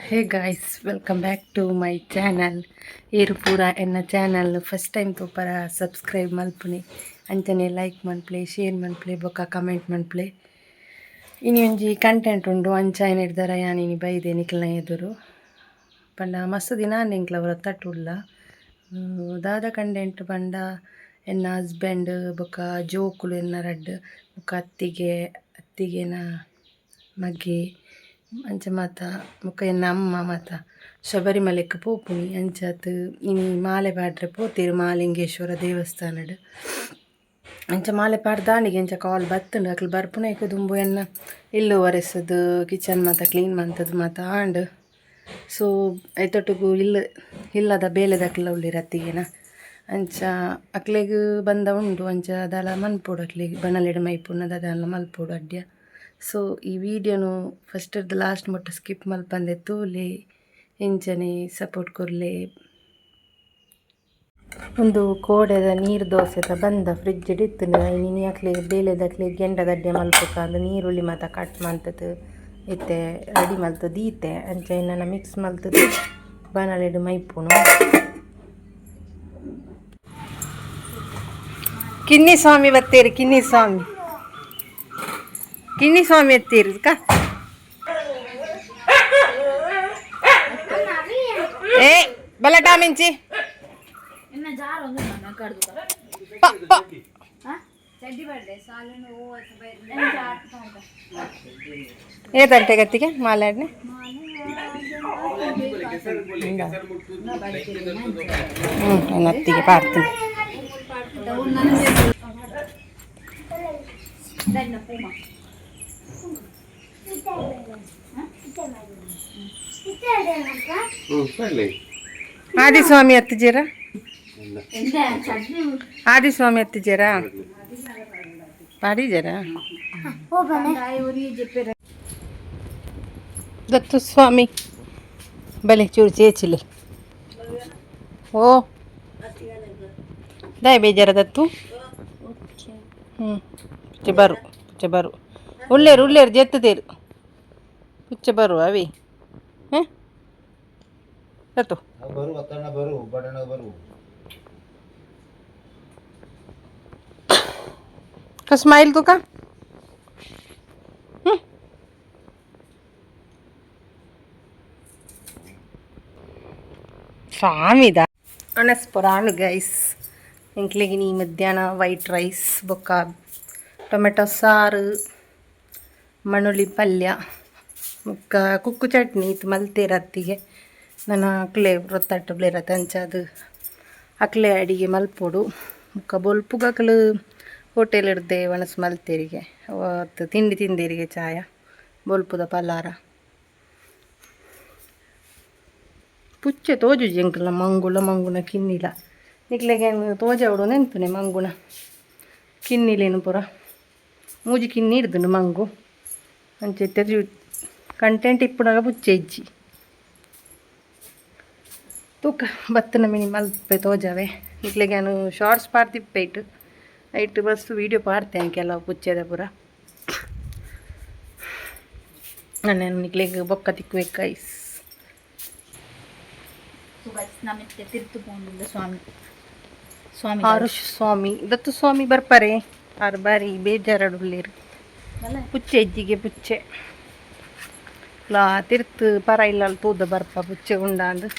Hey guys, welcome back to my channel. ಏರು ಪೂರ ಎನ್ನ channel first time ತೂಪರ subscribe ಮಲ್ಪುನಿ, ಅಂಚನೆ ಲೈಕ್ ಮನ್ಪ್ಲೆ, ಶೇರ್ ಮನ್ಪ್ಲೆ, ಬೊಕ್ಕ ಕಮೆಂಟ್ ಮನ್ಪ್ಲೆ. ಇನಿ ಒಂಜಿ ಕಂಟೆಂಟ್ ಉಂಡು, ಅಂಚ ಹಿಡ್ದಾರ ಯಾನ್ ಇನಿ ಬೈದೆ ನಿಕ್ಲ್ನ ಎದುರು ಪಂಡ ಮಸ್ತ್ ದಿನ ಎಂಕ್ಲ ವ್ರತ ಉಲ್ಲ. ದಾದ ಕಂಟೆಂಟ್ ಪಂಡ, ಎನ್ನ ಹಸ್ಬೆಂಡ್ ಬೊಕ್ಕ ಜೋಕುಲು ಎನ್ನ ರಡ್ಡ್ ಬೊಕ್ಕ ಅತ್ತಿಗೆ, ಅತ್ತಿಗೆನ ಮಗೆ, ಅಂಚ ಮಾತ ಬೊಕ್ಕ ಎನ್ನ ಅಮ್ಮ ಮಾತ ಶಬರಿಮಲೆಕ್ ಪೋಪುನಿ. ಅಂಚಾತ್ ಇನಿ ಮಾಲೆ ಪಾಡ್ರೆ ಪೋತೆರ್ ಮಹಾಲಿಂಗೇಶ್ವರ ದೇವಸ್ಥಾನಡ್. ಅಂಚ ಮಾಲೆ ಪಾಡ್ದಾನಿಗೆ ಅಂಚ ಕಾಲ್ ಬತ್ತುಂಡು. ಅಕ್ಲು ಬರ್ಪುನೈಕ್ ದುಂಬು ಎನ್ನ ಇಲ್ಲು ಒರೆಸೋದು, ಕಿಚನ್ ಮಾತ ಕ್ಲೀನ್ ಮಂತದು ಮಾತ ಆಂಡ್. ಸೊ ಐತೊಟ್ಟುಗು ಇಲ್ಲು ಇಲ್ಲದ ಬೇಲೆದಕ್ಲ ಉಲ್ಲೆರ್ ಅತ್ತಿಗೆನ. ಅಂಚ ಅಕ್ಲೆಗ್ ಬಂದ ಉಂಡು, ಅಂಚ ದಾಲ ಮನ್ಪೊಡು ಅಕ್ಲೆಗ್, ಬಣಲೆಡ್ ಮೈಪುನ ದಾಲ ಮಲ್ಪೊಡು ಅಡ್ಯ. ಸೊ ಈ ವಿಡಿಯೋನು ಫಸ್ಟ್ ಲಾಸ್ಟ್ ಮುಟ್ಟ ಸ್ಕಿಪ್ ಮಲ್ಪಂದೆ ತೂಲೆ, ಇಂಚನೆ ಸಪೋರ್ಟ್ ಕೊರ್ಲೆ. ಒಂದು ಕೋಡೆದ ನೀರು ದೋಸೆದ ಬಂದ ಫ್ರಿಜ್ ಇತ್ತುಂಡು. ಇನಿ ಅಕ್ಲೆಗ್ ಬೇಲೆದಕ್ಲೆಗ್ ಗೆಂಡದಡ್ಡೆ ಮಲ್ಪುಕ ಅಂದ್ ನೀರುಳ್ಳಿ ಮಾತ ಕಟ್ ಮಂತದು ಇತ್ತೆ ರೆಡಿ ಮಲ್ತದು ದೀತೆ. ಅಂಚ ಐನನ ಮಿಕ್ಸ್ ಮಲ್ತದು ಬಾಣಲೆಡ್ ಮೈಪುನು. ಕಿನ್ನಿ ಸ್ವಾಮಿ ಬತ್ತೇರಿ, ಕಿನ್ನಿ ಸ್ವಾಮಿ, ಕಿನ್ನಿ ಸ್ವಾಮಿ ಎತ್ತೀರಿ ಕಾ. ಏ ಬಲಟಾ ಮಿಂಚಿ ಪ ಪ. ಏತಂಟೆ ಗತ್ತಿಗೆ ಮಾಲಾಡ್ನೆ? ಹ್ಞೂ, ಅತ್ತಿಗೆ ಪಾಡ್ತೀನಿ. ಆದಿಸ್ವಾಮಿ ಹತ್ತಿಜೀರ, ಆದಿಸ್ವಾಮಿ ಹತ್ತಿಜೀರ ಪಾಡಿಜರ. ದತ್ತು ಸ್ವಾಮಿ ಬಲೆ ಚೂರು ಚೇಚಿಲೆ. ಓ ದಾಯ ಬೇಜಾರ ದತ್ತು? ಹ್ಞೂ, ಪುಚ್ಚೆ ಬರು, ಪುಚ್ಚೆ ಬರು. ಉಳ್ಳೇರು ಉಳ್ಳೇರು ಜೆತ್ತುದೇರು ಪುಚ್ಚೆ ಬರು ಅವಿ. ಹಾಂ ದತ್ತು. ಬರು ಅತ್ತಣ್ಣ, ಬರು ಬಡಣ ಬರು. ಸ್ಮೈಲ್ ತುಕ. ಸ್ವಾಮಿದ ಅಣಸ್ಪುರಾಣು ಗೈಸ್. ಎಂಕ್ಲೆಗಿನಿ ಮಧ್ಯಾಹ್ನ ವೈಟ್ ರೈಸ್ ಬೊಕ್ಕ ಟೊಮೆಟೊ ಸಾರು, ಮಣುಳಿ ಪಲ್ಯ ಬೊಕ್ಕ ಕುಕ್ಕು ಚಟ್ನಿ ಇತ್ತು ಮಲ್ತೇರು ಅತ್ತಿಗೆ. ನನ್ನ ಅಕ್ಲೆ ವ್ರತಟ್ಟು ಬ್ಲೇರತ್, ಅಂಚ ಅದು ಅಕ್ಲೆ ಅಡಿಗೆ ಮಲ್ಪೊಡು. ಬೊಕ್ಕ ಬೊಲ್ಪುಗು ಅಕ್ಲು ಹೋಟೆಲ್ ಇಡ್ದೆ ಒಣಸ್ ಮಲ್ತೇರಿಗೆ. ಅವತ್ತು ತಿಂಡಿ ತಿಂದೇರಿಗೆ, ಚಾಯ ಬೊಲ್ಪುದ ಪಲಾರ. ಪುಚ್ಚೆ ತೋಜುಜಿ ಎಂಕಲ್ನ ಮಂಗುಳ ಮಂಗುನ ಕಿನ್ನಿಲ. ನಿಕ್ಲೆಗೆ ತೋಜಾವಡು ನೆನ್ಪುನೆ ಮಂಗುನ ಕಿನ್ನಿಲೇನು ಪೂರ ಮೂಜಿ ಕಿನ್ನಿ ಇಡ್ದುಂಡು ಮಂಗು. ಅಂಚ ಇತ್ತೆ ಕಂಟೆಂಟ್ ಇಪ್ಪುನಗ ಪುಚ್ಚೆ ಇಜ್ಜಿ. ತೂಕ ಬತ್ತನ ಮಿನಿ ಮಲ್ಪೆ ತೋಜಾವೆ ನಿಕ್ಲೆಗೆ. ನಾನು ಶಾರ್ಟ್ಸ್ ಪಾಡ್ದಿಪ್ಪೆ ಇಟ್ಟು ಐಟ್ ಬಸ್ ವೀಡಿಯೋ ಪಾಡ್ತೇನೆ ಕೆಲವು ಪುಚ್ಚೆದ ಪೂರ. ನಾನು ನಿಕ್ಲೆಗ್ ಬೊಕ್ಕ ತಿಕ್ಕುವೆ ಗೈಸ್. ಸ್ವಾಮಿ ಸ್ವಾಮಿ. ಆರುಷ್ ಸ್ವಾಮಿ, ದತ್ತು ಸ್ವಾಮಿ ಬರ್ಪಾರೆ. ಆರು ಬಾರಿ ಬೇಜಾರಡುಲ್ಲೇರು. ಪುಚ್ಚೆ ಇಜ್ಜಿಗೆ ಪುಚ್ಚೆ ಲಾ ತಿರ್ತು ಪರ ಇಲ್ಲ ತೂದ ಬರ್ಪ ಪುಚ್ಚೆ ಉಂಡಾಂದು.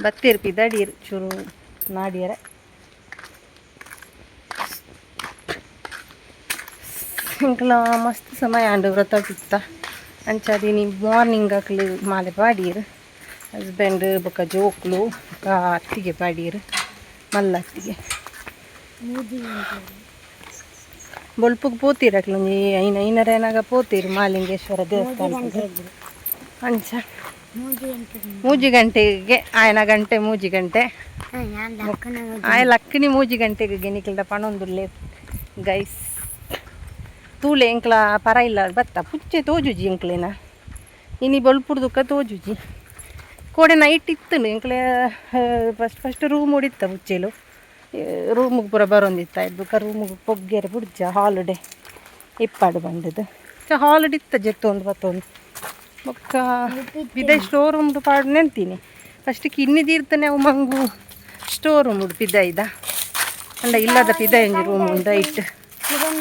ಬತ್ತಿರ್ಪಿ ದಡೀರ್ ಚೂರು ನಾಡಿಯರ. ಎಂಕಲ ಮಸ್ತ್ ಸಮಯ ಆಂಡ್ ವ್ರತ ಇತ್ತ. ಅಂಚಾದಿನಿ ಮಾರ್ನಿಂಗ್ ಅಕ್ಲು ಮಾಲೆ ಪಾಡಿಯರು. ಹಸ್ಬೆಂಡ್ ಬೊಕ್ಕ ಜೋಕ್ಲು ಬೊಕ್ಕ ಅತ್ತಿಗೆ ಪಾಡಿಯರು, ಮಲ್ಲ ಅತ್ತಿಗೆ. ಬೊಲ್ಪುಗ್ ಪೋತೀರ್ ಅಕ್ಲು, ಒಂಜಿ ಐನ್ ಐನರ ಏನಾಗ ಪೋತೀರ್ ಮಹಾಲಿಂಗೇಶ್ವರ ದೇವಸ್ಥಾನ. ಅಂಚ ಮೂಜಿ ಗಂಟೆಗೆ ಆಯನ ಗಂಟೆ, ಮೂಜಿ ಗಂಟೆ ಆಯ ಲಕ್ಕಿನಿ. ಮೂಜಿ ಗಂಟೆಗೆ ಗೆನಿಕಲ್ದ ಪಣೊಂದುಲ್ಲೆ ಗೈಸ್. ತೂಲೆ ಎಂಕ್ಲ ಪರ ಇಲ್ಲ ಬತ್ತ. ಪುಚ್ಚೆ ತೋಜುಜಿ ಎಂಕ್ಲೇನ ಇನಿ ಬೊಲ್ಪುಡ್ದುಕ್ಕ ತೋಜುಜಿ. ಕೋಡೆ ನೈಟ್ ಇತ್ತುಂಡು ಎಂಕ್ಲೆ. First first room ಇತ್ತ ಪುಚ್ಚೆಲು, ರೂಮಿಗೆ ಪೂರ ಬರೊಂದಿತ್ತ. ಬೊಕ್ಕ ರೂಮಿಗೆ ಪೊಗ್ಗೆರೆ ಬುಡ್ಜ, ಹಾಲುಡೆ ಇಪ್ಪಾಡು ಬಂದದ್ದು. ಹಾಲ್ ಇತ್ತ ಜೆತ್ತೊಂದು ಬತ್ತೊಂದು ಬೊಕ್ಕ ಬಿದೈ ಸ್ಟೋರ್ ರೂಮ್ ಪಾಡು ನೆಂತೀನಿ. ಫಸ್ಟ್ ಕಿನ್ನಿ ತೀರ್ತನೆ ಅವು ಮಂಗು ಸ್ಟೋರ್ ರೂಮ್ ಉಡು ಪಿದೈದ ಅಂಡ ಇಲ್ಲದ ಪಿದೈ ಒಂಜಿ ರೂಮ್ ಉಂಡು ಐಟ್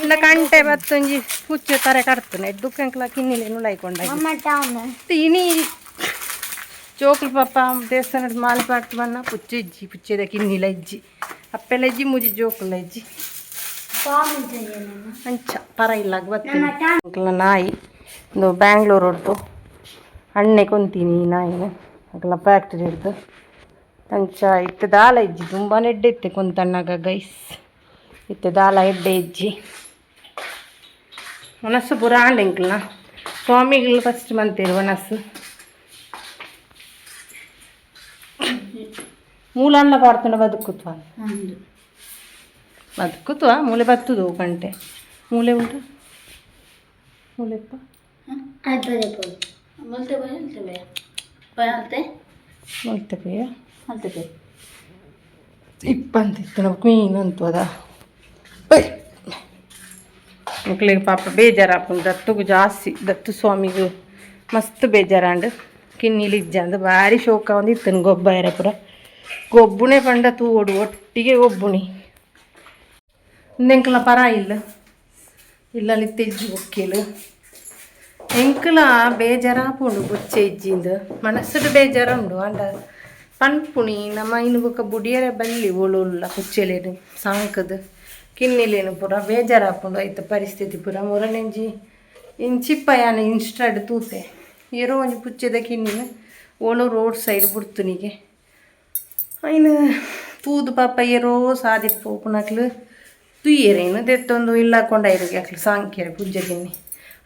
ಅಂಡ ಕಂಟೆ ಬತ್ತೊಂಜಿ ಹುಚ್ಚು ತರೆ ಕಡ್ತನೆ ದುಃಖಂಕ್ಲ ಕಿನ್ನಿಲೇನು ಲೈಕೊಂಡ. ಇನಿ ಜೋಕುಲು ಪಾಪ ದೇವಸ್ಥಾನದ ಮಾಲೆ ಪಾಡ್ತು ಬನ್ನ ಪುಚ್ಚೆ ಇಜ್ಜಿ, ಪುಚ್ಚೆದ ಕಿನ್ನಿಲ ಇಜ್ಜಿ, ಅಪ್ಪೆಲ ಇಜ್ಜಿ, ಮೂಜಿ ಜೋಕುಲ ಇಜ್ಜಿ. ಅಂಚ ಪರ ಇಲ್ಲ ಬತ್ತೀನಿ. ಅಂಕಲ್ನ ನಾಯಿ ಒಂದು ಬ್ಯಾಂಗ್ಳೂರ್ ಹೊಡ್ದು ಅಣ್ಣೆ ಕೊಂತೀನಿ ಈ ನಾಯಿನ ಅಗಲ ಫ್ಯಾಕ್ಟ್ರಿ ಹಿಡ್ದು. ಅಂಚ ಇತ್ತೆ ದಾಲ ಇಜ್ಜಿ, ತುಂಬಾ ಎಡ್ಡೆ ಇತ್ತೆ ಕೊಂತಣ್ಣಗ ಗೈಸ್. ಇತ್ತೆ ದಾಲ ಎಡ್ಡೆ ಇಜ್ಜಿ. ಒಣಸು ಪೂರ ಆಂಡ್ ಎಂಕಲ್ನ ಸ್ವಾಮಿಗಳು ಫಸ್ಟ್ ಮಂತೇರು ಒಣಸು ಮೂಲನ್ನ ಪಾಡ್ತುಂಡ ಬದುಕುತ್ವ ಬದುಕುತ್ವ ಮೂಲೆ ಬತ್ತುದು ಗಂಟೆ ಮೂಲೆ ಉಂಟು ಮೂಲೆಪ್ಪ. ಮುಲ್ತೆ ಪೋಯ ಇಪ್ಪಂತಿತ್ತು ನಮ್ಮ ಕ್ವೀನ್ ಅಂತು ಅದ ಮಕ್ಳಿಗೆ ಪಾಪ ಬೇಜಾರಾಪುಂಡು. ದತ್ತುಗು ಜಾಸ್ತಿ, ದತ್ತು ಸ್ವಾಮಿಗೂ ಮಸ್ತ್ ಬೇಜಾರಾಂಡು. ಕಿನ್ನಿಲಿ ಇಜ್ಜಂದು ಭಾರಿ ಶೋಕ ಒಂದು ಇತ್ತನು. ಗೊಬ್ಬ ಪೂರ ಗೊಬ್ಬುಣೆ ಪಂಡ ತೂವೊಡು ಒಟ್ಟಿಗೆ ಗೊಬ್ಬುಣಿ. ಎಂಕಲ ಪರ ಇಲ್ಲ ಇಲ್ಲಲ್ಲಿ ತೆಜ್ಜಿ ಒಕ್ಕಿಲು. ಎಂಕಲ ಬೇಜಾರಾಪುಂಡು ಬೊಚ್ಚೆ ಇಜ್ಜಿಂದು ಮನಸ್ಸುಡು ಬೇಜಾರ ಉಂಡು. ಅಂಡ ಪನ್ಪುಣಿ ನಮ್ಮ ಇನ್ನು ಬೊಕ್ಕ ಬುಡಿಯರೆ ಬಲ್ಲಿ ಓಲುಲ್ಲ ಕುಚ್ಚೆಲೇನು ಸಾಂಕದ ಕಿನ್ನಿಲೇನು ಪೂರ ಬೇಜಾರಾಪುಂಡು. ಐತ ಪರಿಸ್ಥಿತಿ ಪೂರ ಮೊರನೆಂಜಿ ಇಂಚಿಪ್ಪ ಯಾನ್ ಇನ್ಸ್ಟಾಡ್ ತೂತೆ, ಏರೋ ಒಂಜಿ ಪುಚ್ಚೆದ ಕಿನ್ನಿನ ಓಲು ರೋಡ್ ಸೈಡ್ ಬುಡ್ತುನಿಗೆ. ಐನು ತೂದು ಪಾಪ ಏರೋ ಸಾದಿ ಪೋಪುನಕ್ಲು ತುಯ್ಯರೇನು ದೆತ್ತೊಂದು ಇಲ್ಲ ಕೊಂಡೈರಿಗೆ ಅಕ್ಲು ಸಾಂಕ್ಯರೆ ಪುಜ್ಜೆ ಕಿನ್ನಿ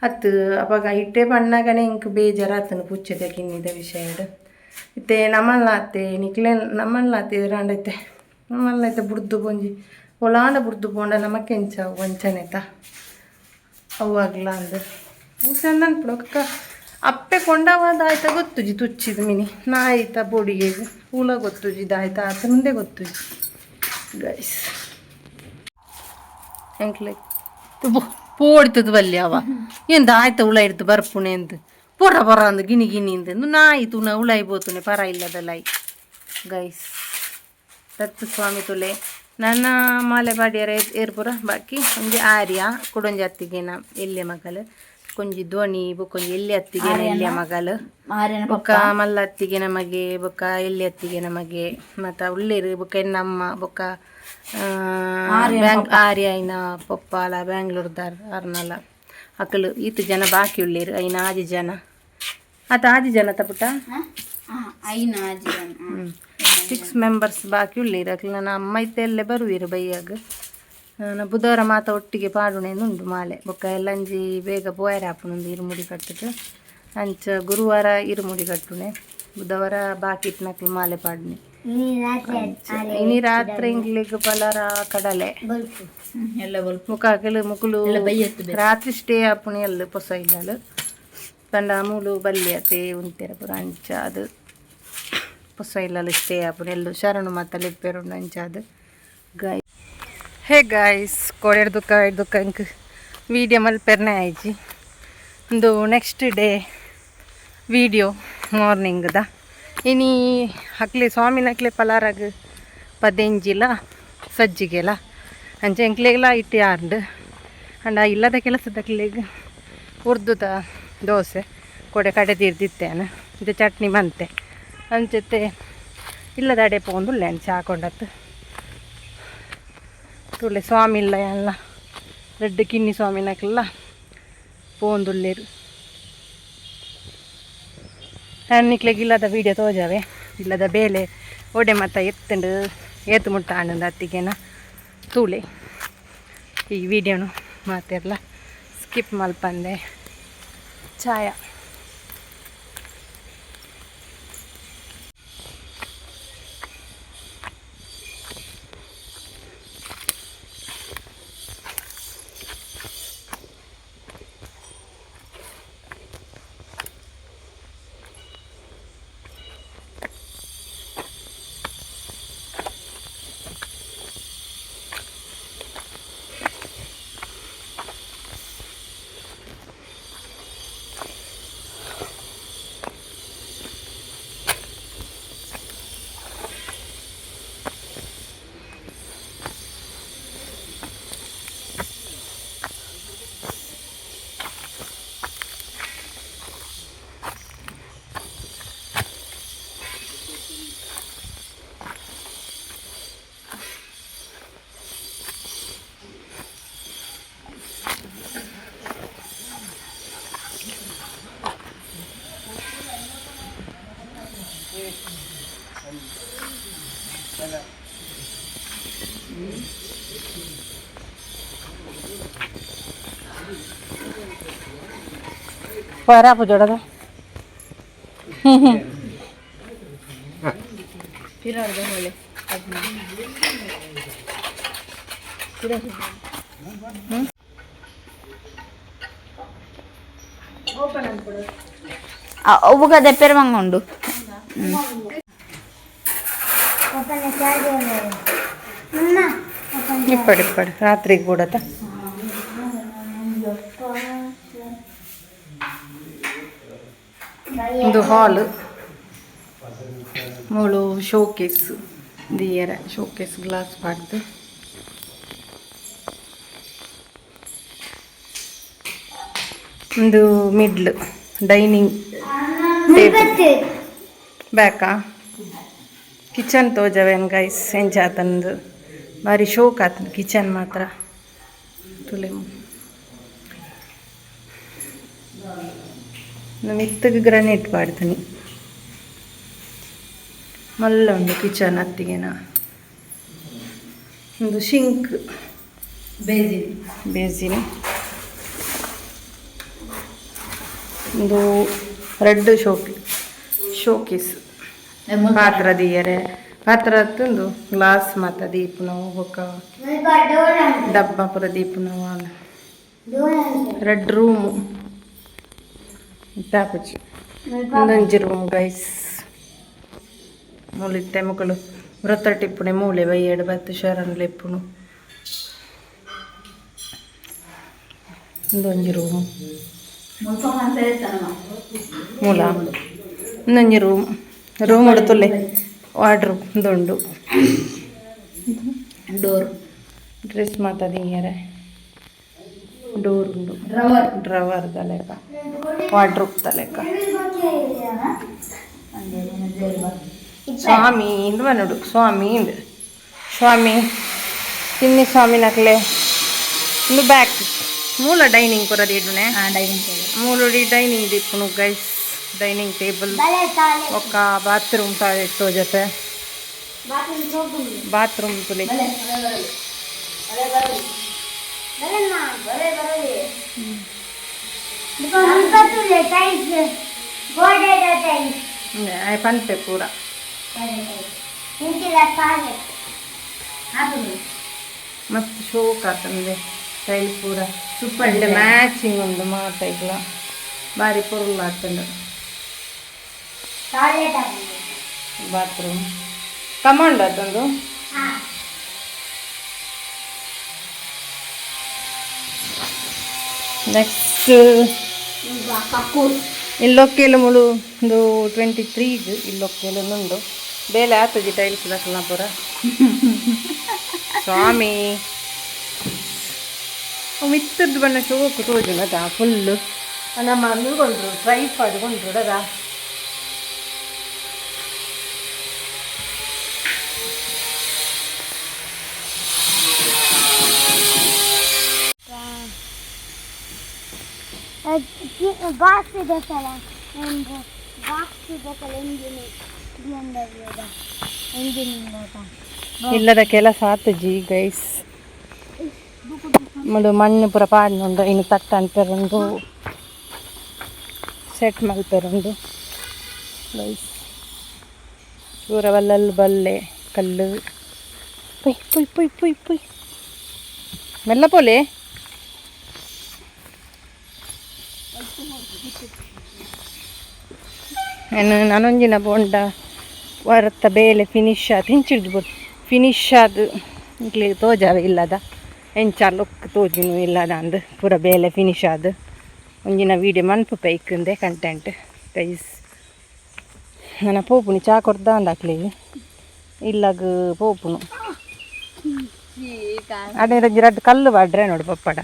ಅತ್ತು. ಅಪಗ ಇಟ್ಟೆ ಪಣ್ಣಗನೆ ಇಂಕ್ ಬೇಜಾರಾತನು ಪುಚ್ಚೆದ ಕಿನ್ನಿದ ವಿಷಯಡ್. ಇತ್ತೆ ನಮ್ಮಲ್ಲಾತೆ ನಿಕ್ಲೆ ನಮ್ಮಲ್ಲಾತೆ ಇರಾಂಡೈತೆ ನಮ್ಮಲ್ಲಾತೆ ಬುಡ್ದು ಪೊಂಜಿ ಒಲಾಂಡ ಬುಡ್ದು ಪೋಂಡ ನಮಕೆಂಚ ವಂಚನೆತ ಅವಾಗ್ಲ ಅಂದ್ ಚಂದ ಅನ್ಪುಂಡು. ಕಕ್ಕ ಅಪ್ಪೆ ಕೊಂಡವಾದ ಆಯ್ತ ಗೊತ್ತುಜಿ ತುಚ್ಚಿದ ಮಿನಿ ನಾಯಿತ ಬೊಡಿಗೆ ಪೂಲ ಗೊತ್ತುಜಿ ದಾಯ್ತ ಆತ ಮುಂದೆ ಗೊತ್ತುಜಿ ಗೈಸ್. ಎಂಕ್ಲೆ ಪೋಡಿತದ ಬಲ್ಲಿ ಅವ ಎಂದ ಆಯ್ತ ಉಳ ಹಿಡ್ದು ಬರ್ಪುಣೆ ಎಂದ್ ಪೊರ ಪೊರ ಅಂದು ಗಿನಿ ಗಿನಿ ಇಂದು ನಾಯಿ ತುನ ಉಳಾಯಿ ಬೋತುನೆ ಪರ ಇಲ್ಲದ ಲೈ ಗೈಸ್. ದತ್ತು ಸ್ವಾಮಿ ತುಲೆ ನನ್ನ ಮಾಲೆ ಬಾಡಿಯರ ಏರ್ಪುರ ಬಾಕಿ ಒಂಜಿ ಆರ್ಯ ಕುಡೊಂಜಿ ಅತ್ತಿಗೆನ ಎಲ್ಯ ಮಗಲು ಕೊಂಜಿ ಧ್ವನಿ ಬೊಕ್ಕೊಂಜಿ ಎಲ್ಲಿ ಅತ್ತಿಗೆನ ಎಲ್ಯ ಮಗಲು ಆರ್ಯನ. ಬೊಕ್ಕ ಮಲ್ಲ ಅತ್ತಿಗೆ ನಮಗೆ ಬೊಕ್ಕ ಎಲ್ಲಿ ಅತ್ತಿಗೆ ನಮಗೆ ಮತ್ತ ಉಳ್ಳೇರು ಬೊಕ್ಕ ಎನ್ನಮ್ಮ ಬೊಕ್ಕ ಬ್ಯಾಂಕ್ ಆರ್ಯ ಐನ ಪೊಪ್ಪಾಲ ಬ್ಯಾಂಗ್ಳೂರ್ದಾರ್ ಅರ್ನಲ ಅಕಲು ಈತ ಜನ ಬಾಕಿ ಉಳ್ಳೇರು. ಐನ ಆಜಿ ಜನ ಆತ ಆಜಿ ಜನ ತಪುಟ. ಐನ ಆಜಿ ಜನ. ಸಿಕ್ಸ್ ಮೆಂಬರ್ಸ್ ಬಾಕಿ ಉಳ್ಳೇರು. ಅಕಲು ನನ್ನ ಅಮ್ಮ ಇತ್ತೆ ಎಲ್ಲೆ ಬರುವಿರು ಬೈಯಾಗ. ನಾ ಬುಧವಾರ ಮಾತ ಒಟ್ಟಿಗೆ ಪಾಡುಣೆ ಉಂಡು ಮಾಲೆ. ಬೊಕ್ಕ ಎಲ್ಲಂಜಿ ಬೇಗ ಪೋಯರೆ ಆಪುನೊಂದು ಇರುಮುಡಿ ಕಟ್ಟುದು. ಅಂಚ ಗುರುವಾರ ಇರುಮುಡಿ ಕಟ್ಟುಣೆ, ಬುಧವಾರ ಬಾಕಿ ಇತ್ನಕ್ಲು ಮಾಲೆ ಪಾಡುಣೆ. ಇನಿ ರಾತ್ರಿ ಇಂಗ್ಲಿಗ್ ಪಲಾರ ಕಡಲೆ. ಎಲ್ಲ ಬಲ್ಪ. ಮುಖಾಕಲು ಮುಕುಲು ಬೈಯತ್ತು. ರಾತ್ರಿ ಸ್ಟೇ ಆಪುಣಿ ಅಲ್ಲ ಪೊಸ ಇಲ್ಲಲು ಪಂಡ ಮೂಲು ಬಲ್ಲಿ ಅತೆ ಉಂತೆರ ಪೂರ. ಅಂಚ ಅದು ಪೊಸ ಇಲ್ಲಲು ಸ್ಟೇ ಆಪುಣಿ ಎಲ್ಲು ಶರಣು ಮಾತಲ್ಲಿ ಇಪ್ಪೆರುಂಡು. ಅಂಚ ಅದು ಗೈ. ಹೇ ಗಾಯ್ಸ್, ಕೋಡೆಡ್ ದುಃಖ ದುಃಖ ಇಂಕ್ ವೀಡಿಯೋ ಮಲ್ಪೆರ್ನೆ ಆಯ್ಜಿ. ಒಂದು next day video ಮಾರ್ನಿಂಗ್ದ. ಇನಿ ಅಕ್ಲೆ ಸ್ವಾಮಿನಕ್ಲೆ ಪಲಾರಾಗ ಪದೆಂಜಿಲ ಸಜ್ಜಿಗೆಲ ಅಂಚ ಎಂಕ್ಲೆಗ್ಲ ಇಟ್ಟು ಯಾರ್ಂಡು ಅಂಡ ಇಲ್ಲದ ಕೆಲಸದಕ್ಲೆಗ್ ಉರ್ದುದ ದೋಸೆ ಕೊಡೆ ಕಡೆ ತೀರ್ದಿತ್ತೇನೆ ಇದು ಚಟ್ನಿ ಮಂತೆ. ಅಂಚತೆ ಇಲ್ಲದ ಅಡೆ ಪೋಂದುಲ್ಲೆ ಅಂಚ ಹಾಕೊಂಡತ್ತು ತುಲೆ ಸ್ವಾಮಿ ಇಲ್ಲ ಎಲ್ಲ ರೆಡ್ ಕಿನ್ನಿ ಸ್ವಾಮಿನಕ್ಲೆಲ್ಲ ಪೋಂದುಲ್ಲೇರು. ನಿಕ್ಲೆಗ್ ಇಲ್ಲದ ವೀಡಿಯೋ ತೋಜಾವೆ. ಇಲ್ಲದ ಬೇಲೆ ಒಡೆ ಮತ್ತ ಎತ್ತಂಡು ಏತು ಮುಟ್ಟ ಆನಂದ ಅತ್ತಿಗೆನ ತೂಲೆ. ಈ ವಿಡಿಯೋನು ಮಾತೆರ್ಲ ಸ್ಕಿಪ್ ಮಲ್ಪಂದೆ. ಛಾಯಾ. ಪರಾಪು ಜೋಡದ. ಪಿರಾಡ್ದ ಹೊಳೆ. ಒಬ್ಬ ದೆಪ್ಪೆರ ಉಂಡು. ಇಪ್ಪಡು ಇಪ್ಪಡು, ರಾತ್ರಿಗೆ ಕೂಡತ. ಒಂದು ಹಾಲ್ ಮೂಳು ಶೋಕೇಸ್ ದಿಯರ, ಶೋಕೇಸ್ ಗ್ಲಾಸ್ ಪಾಡ್ದು. ಒಂದು ಮಿಡ್ಲ್ ಡೈನಿಂಗ್ ಟೇಬಲ್ ಬ್ಯಾಕಾ. ಕಿಚನ್ ತೋಜವೇನು ಗೈಸ್, ಎಂಚಾತಂದು ಬಾರಿ ಶೋಕ್ ಆತನ ಕಿಚನ್ ಮಾತ್ರ. ತುಲೆ ಮಿತ್ತಗೆ ಗ್ರನೇಟ್ ಪಾಡ್ತೀನಿ. ಮಲ್ಲ ಉಂಡು ಕಿಚನ್ ಅತ್ತಿಗೆನ. ಒಂದು ಸಿಂಕ್. ಬೇಜಿನ್. ಬೇಸಿನ್. ಒಂದು ರೆಡ್ ಶೋಕೇಸ್, ಪಾತ್ರ ದಿಯರೆ. ಪಾತ್ರ ತಂದು ಗ್ಲಾಸ್ ಮಾತ ದೀಪುನವು, ಬೊಕ್ಕ ಡಬ್ಬ ಪೂರ ದೀಪುನವು. ರೆಡ್ ರೂಮು ತಾಪುಜಿ. ಒಂದೊಂಜಿ ರೂಮ್ ಗೈಸ್. ಮೂಲಿತ್ತೆ ಮುಕುಲು ವೃತ್ತ ಟಿಪ್ಪುಣೆ ಮೂಲೆ ಬೈಯಡ್ ಬತ್ತು ಶರಣ್ ಲೆಪ್ಪುನು. ಒಂದೊಂಜಿ ರೂಮ್. ಮುಲ್ಪ ಮಾತಾಡ್ತಾನಮ್ಮ. ಮೂಲ ಒಂದೊಂಜಿ ರೂಮ್. ರೂಮ್ ಉಡುತ್ತುಲ್ಲೆ ವಾರ್ಡ್ರೂಮ್ ಉಂಡು. ಡೋರ್. ಡ್ರೆಸ್ ಮಾತ ದೀಯರೆ. ಡೋರ್ ಉಂಡು. ಡ್ರವರ್. ಡ್ರವರ್ ದ ಲೆಕ್ಕ, ವಾರ್ಡ್ರೂಪ್ ದ ಲೆಕ್ಕ. ಸ್ವಾಮಿ ಇಂದು ಬನ್ನೋಡು, ಸ್ವಾಮಿ ಇಂದು, ಸ್ವಾಮಿ ತಿನ್ನಿ ಸ್ವಾಮಿ ನಕ್ಲೆ. ಇಂದು ಬ್ಯಾಕ್ ಮೂಲ ಡೈನಿಂಗ್ ಪೂರ ದೀಡುನೆ. Dining table. ಮೂಲುಡಿ ಡೈನಿಂಗ್ ದೀಪುನು ಗೈಸ್, ಡೈನಿಂಗ್ ಟೇಬಲ್. ಒಕ್ಕ ಬಾತ್ರೂಮ್, ಟಾಯ್ಲೆಟ್ ತೋಜತೆ ಬಾತ್ರೂಮ್ ತುಲೆ. ಪನ್ಪೆ ಪೂರ. ಮಸ್ತ್ ಶೋಕ್ ಆತಂದೆ ಟೈಲ್ ಪೂರ. ಸೂಪರ್. ಮ್ಯಾಚಿಂಗ್ ಉಂಡು ಮಾತೈಕ್ಲ, ಬಾರಿ ಪೊರ್ಲು ಆತಂಡು. ಬಾತ್ರೂಮ್ ಕಮಾಂಡ್ ಆತಂದು. ನೆಕ್ಸ್ಟ್ ಕಕ್ಕೂಸ್. ಇಲ್ಲೊಕ್ಕೆಲು ಮುಳು ಒಂದು 23ಗ್ ಇಲ್ಲೊಕ್ಕೆಲು ಉಂಡು. ಬೇಲೆ ಆತಜಿ ಟೈಲ್ಸ್ ದಕ್ಕಲ್ನ ಪೂರ. ಸ್ವಾಮಿ ಮಿತ್ತದ್ದು ಬಣ್ಣ ಶೋಕು ತೋಜುನದ ಫುಲ್ಲು. ನಮ್ಮ ಅಂದುಕೊಂಡ್ರು ಟ್ರೈಪಾಡ್ ಕೊಂಡ್ರು ಅದ. ಬಾಕ್ಸ್ ಇದೆ ಸಲ, ಒಂದು ಬಾಕ್ಸ್ ಇದೆ ಸಲ, ಇಂಜಿನ್ BMW engine. ಇಲ್ಲದ ಕೆಲಸ ಆತಜಿ ಗೈಸ್. ಮುಳು ಮಣ್ಣು ಪೂರ ಪಾಡ್ನುಂಡು. ಇನ್ನು ತಟ್ಟ ಅನ್ಪೆರುಂಡು, ಸೆಟ್ ಮಲ್ಪೆರುಂಡು ಗೈಸ್. ಪೂರ ಬಲ್ಲಲ್ ಬಲ್ಲೆ ಕಲ್ಲು. ಪೊಯ್ ಪೊಯ್ ಪೊಯ್ ಪೊಯ್ ಪೊಯ್, ಮೆಲ್ಲ ಪೋಲೆ. ಏನು ನಾನೊಂಜಿನ ಬೋಂಡ ವರತ್ತ ಬೇಲೆ ಫಿನಿಶ್ ಆತು. ಇಂಚಿಡ್ದು ಬೋಡು ಫಿನಿಶ್ ಆದ್ ನಿಕ್ಲೆಗ್ ತೋಜಾವೆ ಇಲ್ಲದ ಎಂಚ ಲುಕ್ ತೋಜುನು ಇಲ್ಲದ ಅಂದ್. ಪೂರ ಬೇಲೆ ಫಿನಿಶ್ ಆದ್ ಒಂಜಿನ ವೀಡಿಯೋ ಮನ್ಪು ಪೈಕುಂದೆ ಕಂಟೆಂಟ್ ಗೈಸ್. ನನ ಪೋಪುನಿ, ಚಾ ಕೊರ್ದಾಂಡ ಅಕ್ಲೆಗ್. ಇಲ್ಲಗ್ ಪೋಪುನು. ಅಡೆ ರಡ್ಡ್ ಕಲ್ಲು ಪಾಡ್ರೆ ನೋಡು ಪಪ್ಪಡ.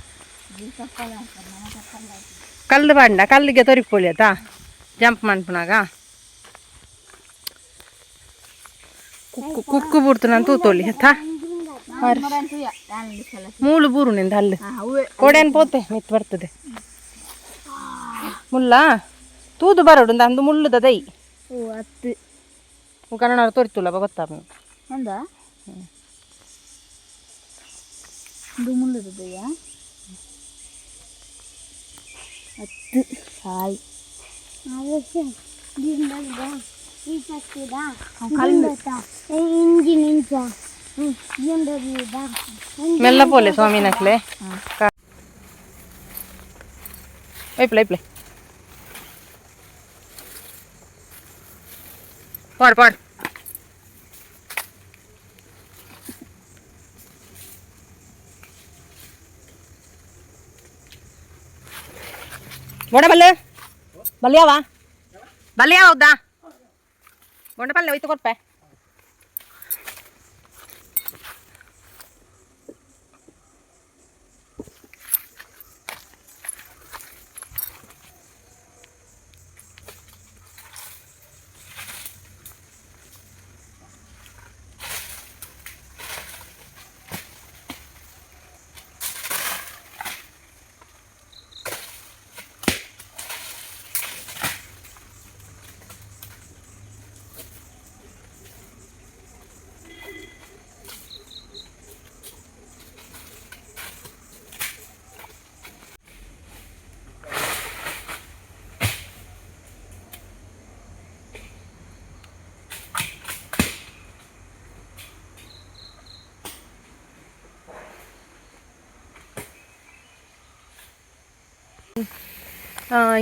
ಕಲ್ಲು ಪಾಡ್ಂಡ ಕಲ್ಲಿಗೆ ತೊರಿಪೊಲಿ ಆತಾ, ಜಂಪ್ ಮನ್ಪುನಾಗ. ಕುಕ್ಕು ಕುಕ್ಕು ಬುಡ್ತು ನಾನು ತೂತೊಲಿ ಆತಾ. ಮೂಲು ಬೂರು ನಿಂದ ಅಲ್ಲು ಕೊಡೆನ್ ಪೋತೆ ಮಿತ್ ಬರ್ತದೆ. ಮುಲ್ಲ ತೂದು ಬರೋಡು ಅಂದು ಮುಳ್ಳುದ ದೈ. ಓ ಅತ್ತು. ಕನ್ನಡ ತೋರಿತುಲ್ಲ ಗೊತ್ತಾಪ. ಒಂದ ಇದು ಮುಳ್ಳುದಯ್ಯ ಅತ್ತು ಸಾಯ್. ಇಂಜಿನ್ ಇಂಚ ಬಿ ಎಂ ಡಬ್ಲ್ಯೂದ. ಮೆಲ್ಲ ಪೋಲೆ ಸ್ವಾಮಿನಕ್ಲೆ. ಐಪ್ಲೆ ಐಪ್ಲೆ, ಪಾಡ್ ಪಾಡ್. ಬೊಂಡ ಬಲ್ಲೆ ಬಲ್ಯಾವ ಬಲ್ಯಾವ ಹೌದಾ? ಬೊಂಡ ಪಲ್ಲೆ ಹೋಯ್ತು ಕೊರ್ಪೆ.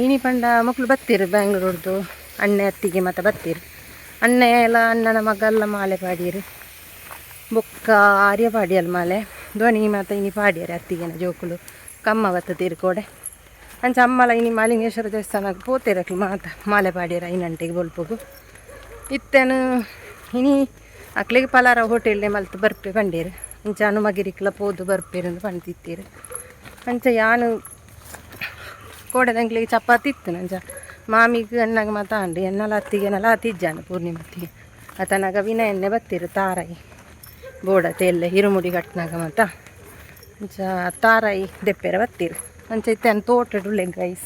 ಇನಿ ಪಂಡ ಮಕ್ಕಳು ಬತ್ತೀರು ಬ್ಯಾಂಗ್ಳೂರ್ದು, ಅಣ್ಣೆ ಅತ್ತಿಗೆ ಮತ್ತೆ ಬತ್ತೀರು. ಅಣ್ಣೆ ಎಲ್ಲ ಅಣ್ಣನ ಮಗಲ್ಲ ಮಾಲೆ ಪಾಡಿಯರು. ಬೊಕ್ಕ ಆರ್ಯ ಪಾಡಿಯಲ್ ಮಾಲೆ ಧ್ವನಿ ಮಾತ ಇನಿ ಪಾಡಿಯರು. ಅತ್ತಿಗೆನ ಜೋಕುಲು ಕಮ್ಮ ಬತ್ತ ತೀರ್ಕೋಡೆ. ಅಂಚ ಅಮ್ಮಲ ಇನಿ ಮಾಲಿಂಗೇಶ್ವರ ದೇವಸ್ಥಾನಕ್ಕೆ ಪೋತಿರಕ್ಲು ಮಾತ ಮಾಲೆ ಪಾಡಿಯರ ಐನಂಟೆಗೆ ಬೊಲ್ಪುಗು. ಇತ್ತೆನು ಇನಿ ಅಕ್ಲಿಗೆ ಪಲಾರ ಹೋಟೆಲ್ನೇ ಮಲ್ತು ಬರ್ಪೆ ಪಂಡೇರು. ಅಂಚ ಹನುಮಗಿರಿಕ್ಲ ಪೋದು ಬರ್ಪೇರು ಪಂಡ್ತಿತ್ತೀರು. ಅಂಚ ಯಾನು ಕೋಡೆದಂಗ್ಲಿಗೆ ಚಪಾತಿ ಇತ್ತು. ನಂಜ ಮಾಮಿಗೆ ಅಣ್ಣಗೆ ಮಾತ ಅಂಡು ಎನ್ನಲ ಅತ್ತಿಗೆನಲ್ಲ ಅತಿಜ್ಜಾನ ಪೂರ್ಣಿಮತ್ತಿಗೆ ಆತನಾಗ ವಿನಯನ್ನೇ ಬತ್ತೀರು. ತಾರಾಯಿ ಬೋಡತೆ ಎಲ್ಲ ಹಿರುಮುಡಿ ಕಟ್ನಾಗ ಮಾತ ಅಂಚ ತಾರಾಯಿ ದೆಪ್ಪೆರ ಬತ್ತೀರು. ಅಂಚ ಇತ್ತೆ ತೋಟಡುಳ್ಳೆ ಗೈಸ್.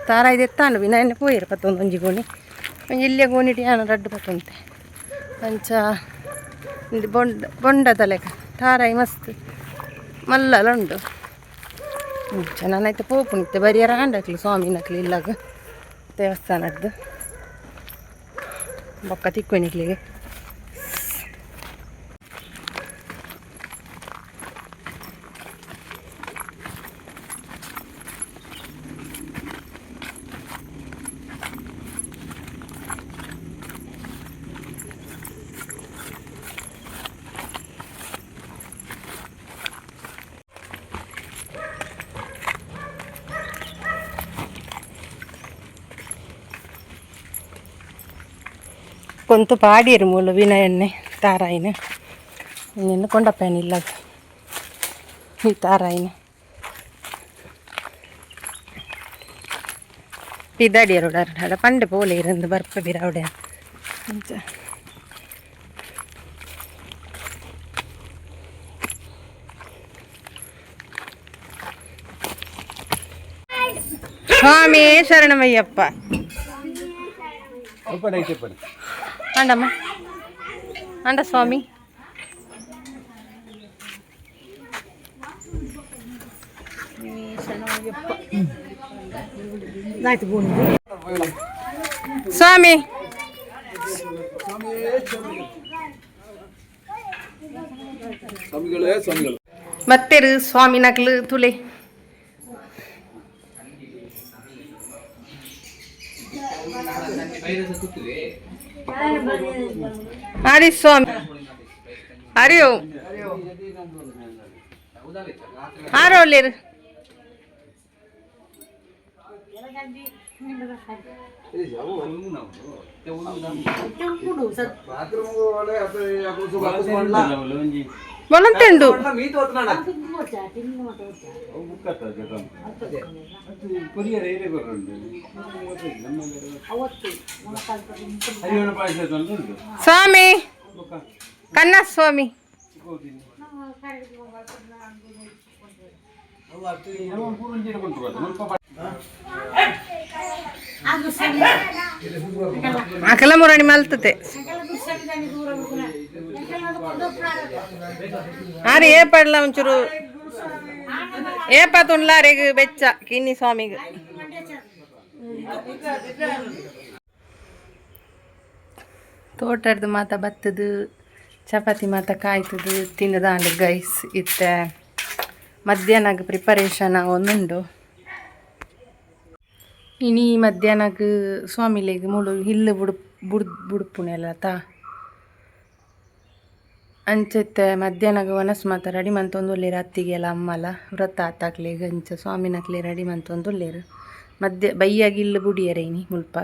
ತಾರಾಯಿ ದೆತ್ತಾನು ವಿನಯನ್ನೇ ಪೋಯಿರು ಪತ್ತೊಂದು ಒಂಜಿ ಗೋಣಿ ಒಂಜಿ ಇಲ್ಲಿಯ ಗೋಣಿಡಿ ಯಾನ ರಡ್ಡು ಪತ್ತೊಂತೆ. ಅಂಚ ಇದು ಬೊಂಡ ಬೊಂಡದ ಲೆಕ್ಕ ತಾರಾಯಿ ಮಸ್ತ್ ಮಲ್ಲಲ ಉಂಡು. ಚೆನ್ನಾನೈತೆ ಪೋಪುನಿತ್ತೆ ಬರಿಯರ ಆಂಡಕ್ಲು ಸ್ವಾಮಿನಕ್ಲು ಇಲ್ಲಾಗ ದೇವಸ್ಥಾನದ್ದು ಬೊಕ್ಕ ತಿಕ್ಕೊನಿಕ್ಲಿಗೆ. ಕೊಂತು ಪಾಡಿಯರು ಮೂಲು ವಿನಯಣ್ಣೆ ತಾರಾಯಿನ ಇನ್ನೇನು ಕೊಂಡಪ್ಪೇನಿಲ್ಲ ಈ ತಾರಾಯಿನ ಪಿದಾಡಿಯರು ಅಡ ಪಂಡೆ ಪೋಲೆ ಇರಂದು ಬರ್ಪ ಬಿರಾವಡೆ. ಅಂಚ ಸ್ವಾಮಿ ಶರಣಮಯ್ಯಪ್ಪ. ಅಂಡಮ್ಮ ಅಂಡ ಸ್ವಾಮಿ. ಸ್ವಾಮಿ ಮತ್ತೆರು ಸ್ವಾಮಿ ನಕ್ಲು ತುಲೆ. ಹರಿ ಸ್ವಾಮಿ ಹರಿ ಓಂ. ಆರೋಲೇರು. ಬೊಲಂತೆಂಡು. ಸ್ವಾಮಿ ಕನ್ನ ಸ್ವಾಮಿ. ಅಕಲ ಮುರಣಿ ಮಲ್ತತೆ. ಆರೆ ಏ ಪಡ್ಲ ಒಂಚೂರು ಏ ಪಾತುಂಡ್ಲ ಅರೆಗ್ ಬೆಚ್ಚ ಕಿನ್ನಿ ಸ್ವಾಮಿಗೆ. ತೋಟದ ಮಾತ ಬತ್ತದು, ಚಪಾತಿ ಮಾತ ಕಾಯ್ತದು ತಿನ್ನದಾಂಡ್ ಗೈಸ್. ಇತ್ತೆ ಮಧ್ಯಾಹ್ನಗ್ ಪ್ರಿಪರೇಷನ್ ಒಂದುಂಡು. ಇನಿ ಮಧ್ಯಾಹ್ನಗ್ ಸ್ವಾಮಿಲೆಗ್ ಮೂಲು ಇಲ್ಲು ಬುಡ್ ಬುಡ್ ಬುಡ್ಪುನೆಲ ತಾ. ಅಂಚೆತ್ತೆ ಮಧ್ಯಾಹ್ನಗ್ ವನಸ್ ಮಾತ ರೆಡಿ ಮಂತೊಂದುಲ್ಲೆರ್. ಅತ್ತಿಗೆಲ ಅಮ್ಮಲ ವ್ರತ ಆತಾಕ್ಲೆಗ್ ಅಂಚ ಸ್ವಾಮಿನಕ್ಲೆ ರೆಡಿ ಮಂತೊಂದುಲ್ಲೆರ್. ಮಧ್ಯ ಬಯ್ಯಾಗ್ ಇಲ್ಲು ಬುಡಿಯೆರೆ ಇನಿ ಮುಲ್ಪ.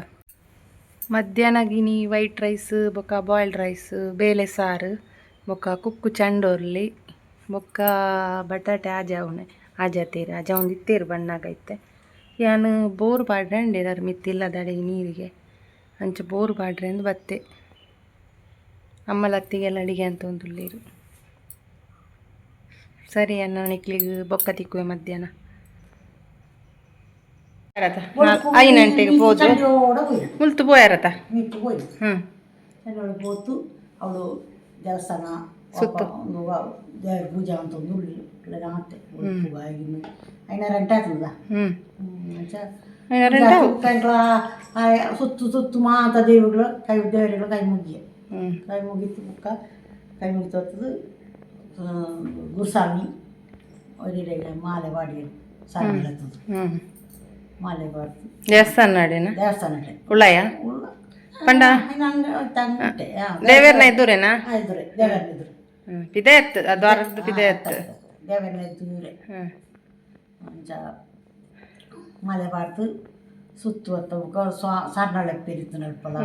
ಮಧ್ಯಾಹ್ನಗ್ ಇನಿ ವೈಟ್ ರೈಸ್ ಬೊಕ್ಕ ಬಾಯ್ಲ್ಡ್ ರೈಸ್, ಬೇಲೆ ಸಾರು ಬೊಕ್ಕ ಕುಕ್ಕು ಚಂಡೋರ್ಲಿ ಬೊಕ್ಕ ಬಟಾಟೆ ಆಜಾವುನೆ ಆಜಾತೇರು ಆಜಾವೊಂದು ಇತ್ತೇರು ಬಣ್ಣಾಗ ಇತ್ತೆ. ಯಾನ್ ಬೋರು ಪಾಡ್ರೆ ಅಂಡೇರು ಮಿತ್ತಿಲ್ಲದಡೆ ನೀರಿಗೆ ಅಂಚ ಬೋರು ಪಾಡ್ರೆ ಅಂದ್ ಬತ್ತೆ. ಅಮ್ಮಲ ಅತ್ತಿಗೆಲ್ಲ ಅಡಿಗೆ ಅಂತ ಉಲ್ಲೇರು. ಸರಿ ಅಣ್ಣ, ನಿಕ್ಲಿಗ್ ಬೊಕ್ಕ ತಿಕ್ಕುವೆ ಮಧ್ಯಾಹ್ನ. 5 ಗಂಟೆಗೆ ಪೋದು ಮುಲ್ತು ಪೋಯಾರತ. ಪೋತು ಅವಳು ದೇವಸ್ಥಾನ ಸುತ್ತು. ಒಂದು ದೇವ್ರ ಪೂಜೆ ಅಂತ ಒಂದು ರಾತ್ರಿ ಐನ ರೆಂಟ್ ಆಗ್ತದ. ಅಂಚ ಐನ ರೆಂಟ್ ಆವು. ಸುತ್ತು ಸುತ್ತು ಮಾತ ದೇವರುಗಳು ಕೈ ದೇವರುಗಳು ಕೈ ಮುಗಿಯ. ಕೈ ಮುಗಿತು ಬುಕ್ಕ ಕೈ ಮುಗಿತು ಹೊತ್ತದು ಗುರುಸ್ವಾಮಿ ಅವರಿಗೆ ಮಾಲೆ ಪಾಡಿ ಸಾರಿ ಮಾಲೆ ಪಾಡ್ದು. ದೇವಸ್ಥಾನ ಅಡೇನ? ದೇವಸ್ಥಾನ. ಉಳ್ಳಾಯ ಉಳ್ಳ. ಪಂಡ ತಂಗಟ್ಟೆ. ದೇವೇರ್ನ ಇದ್ದೂರೇನಾ? ಇದ್ರೆ ದೇವರನ್ನ ಇದ್ರು. ಪಿದೆ ಎತ್ತು ದ್ವಾರದ ಪಿದೆ ಎತ್ತು. ದೇವರನ್ನ ಇದ್ದೂರೆ. ಅಂಚ ಮಾಲೆ ಪಾಡ್ದು ಸುತ್ತು ಹೊತ್ತ ಬುಕ್ಕ ಸ್ವಾ ಸರ್ನಳೆ ಪೆರಿತು ನಡ್ಪಲ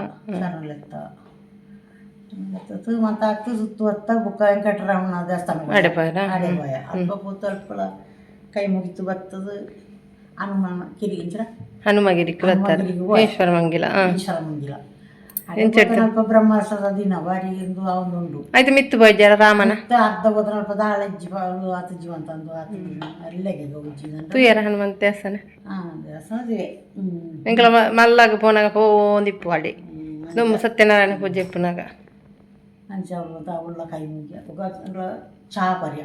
ಸರ್ನಳೆತ್ತ ಮತ್ತು ಆಗ್ತು ಸುತ್ತು ಹೊತ್ತ ಬುಕ್ಕ ವೆಂಕಟರಮಣ ದೇವಸ್ಥಾನ. ಅಡೆ ಪೋಯರಾ? ಅಡೆ ಪೋಯ. ಅಲ್ಪ ಪೂತು ಅಲ್ಪಲ ಕೈ ಮುಗಿತು ಬತ್ತದು ಹನುಮಾನ ಕಿರಿಗಿಂಚರ. ಹನುಮಗಿರಿಕ್ ಬರ್ತಾರೆ. ಹನುಮಗಿರಿಗೆ ಹೋಯ್. ಈಶ್ವರ ಮಂಗಿಲ. ಈಶ್ವರ ಮಂದಿರ ಅಲ್ಪ ಬ್ರಹ್ಮಾಸದ ದಿನ ಬಾರಿ ಎಂದು ಅವನುಂಡು. ಆಯ್ತು, ಮಿತ್ತು ಬೋಯ್ಜಾರ ರಾಮನ. ಮತ್ತೆ ಅರ್ಧ ಹೋದ್ರ ಅಲ್ಪ ದಾಳ ಆತ ಜೀವಂತ ಅಂದು ಆತ ಅಲ್ಲೆಗೆ ಹೋಗಿ. ತೂಯರ ಹನುಮಂತ ದೇವಸ್ಥಾನ? ಹಾಂ, ದೇವಸ್ಥಾನ. ಎಂಕಲ ಮಲ್ಲಾಗ ಪೋನಾಗ ಪೋಂದಿಪ್ಪು ಅಡಿ ದುಂಬು ಸತ್ಯನಾರಾಯಣ ಪೂಜೆ ಇಪ್ಪುನಾಗ. ಅಂಚ ಅವಳು ಅವಳ ಕೈ ಮುಗಿ ಚಹಾ ಪರ್ಯ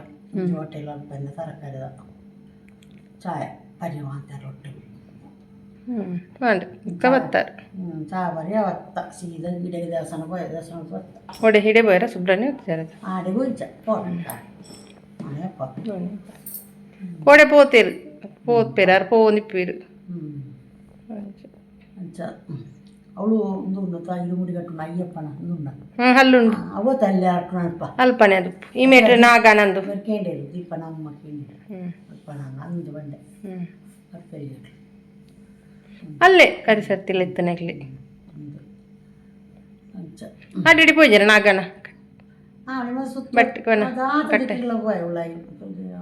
ಹೋಟೆಲ್ ಅಲ್ಪ ತರಕಾರಿದ ಚಾಯ್ ಪರ್ಯ ಅಂತಾರೆ ಹೋಟೆಲ್. ವಾಂಡ್ ಬೊಕ್ಕ ಬತ್ತಾರೆ. ಚಹಾ ಪರ್ಯ ಬತ್ತ ಸೀದಾ ಗಿಡ ದೇವಸ್ಥಾನ ಪೋಯ, ದೇವಸ್ಥಾನ ಬತ್ತ. ಒಡೆ ಹಿಡೆ ಬೋಯರ ಸುಬ್ರಹ್ಮಣ್ಯ ಉಚ್ಚಾರ. ಆಡೆ ಹೋಯ್ಚ ಪೋಟ ಅಪ್ಪ. ಕೋಡೆ ಪೋತೇರು ಪೋತ್ಪೇರು ಅರ್ ಪೋಂದಿಪ್ಪೇರು. ಅಂಚ ಅವಳು ಒಂದು ಉಂಡು ಇರುಮುಡಿ ಕಟ್ಟುಂಡು ಅಯ್ಯಪ್ಪನ ಒಂದು. ಹಲ್ಲುಂಡು. ಅವ ತಲ್ಲಿ ಅಲ್ಪ. ಅಲ್ಪನೆ ಅದು ಈ ಮೇಟ್ರೆ ನಾಗನಂದು. ಕೇಂಡೇರು ದೀಪ ನಮ್ಮ ಕೇಂದ್ರ ಅಲ್ಪ ನಂಗೆ ಅಂದು ಬಂಡೆ ಪೆರಿಯ. ಅಲ್ಲೇ ಕರಿಸರ್ತಿಲ್ಲ ಇತ್ತನಗ್ಲಿ. ಅಂಚ. ಅಡಿಡಿ ಪೂಜೆ ನಾಗನ. ಹಾಂ, ಸುತ್ತ. ಬಟ್ ಕೊನ ಕಟ್ಟೆ.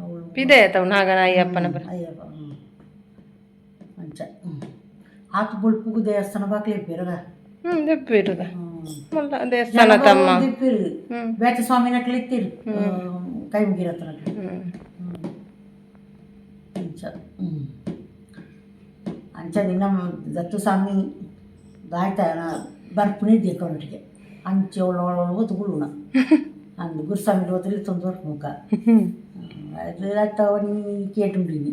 ಅವಳು ಪಿದೆ ಆಯ್ತವು ನಾಗನ ಅಯ್ಯಪ್ಪನ ಬರ. ಅಯ್ಯಪ್ಪ ಅಂಚ ಆತ ಬೊಳ್ಪುಗು ದೇವಸ್ಥಾನ ಬಾಕ್ಲಿ ಇಪ್ಪಿರಗ. ದೆಪ್ಪಿರುದ ಮಲ್ಲ ದೇವಸ್ಥಾನ ತಮ್ಮ. ದಿಪ್ಪಿರು ಬೇತೆ ಸ್ವಾಮಿನಕ್ಲಿ ಇತ್ತಿರು ಕೈ ಮುಗಿರತ್ತನಕ್ಲಿ. ಅಂಚ ಅಂಚ ನಿನ್ನ ದತ್ತು ಸ್ವಾಮಿ ದಾಯ್ತ ಬರ್ಪುನಿ ದೇಕೊಂಡ್ರಿಗೆ ಅಂಚೆ ಒಳ್ಳ ಒತ್ತು ಅಂದು ಗುರುಸ್ವಾಮಿ ಓದ್ಲಿ ತೊಂದರೆ ಮುಖ ಅದು ನೀ ಕೇಟುಂಡಿನಿ.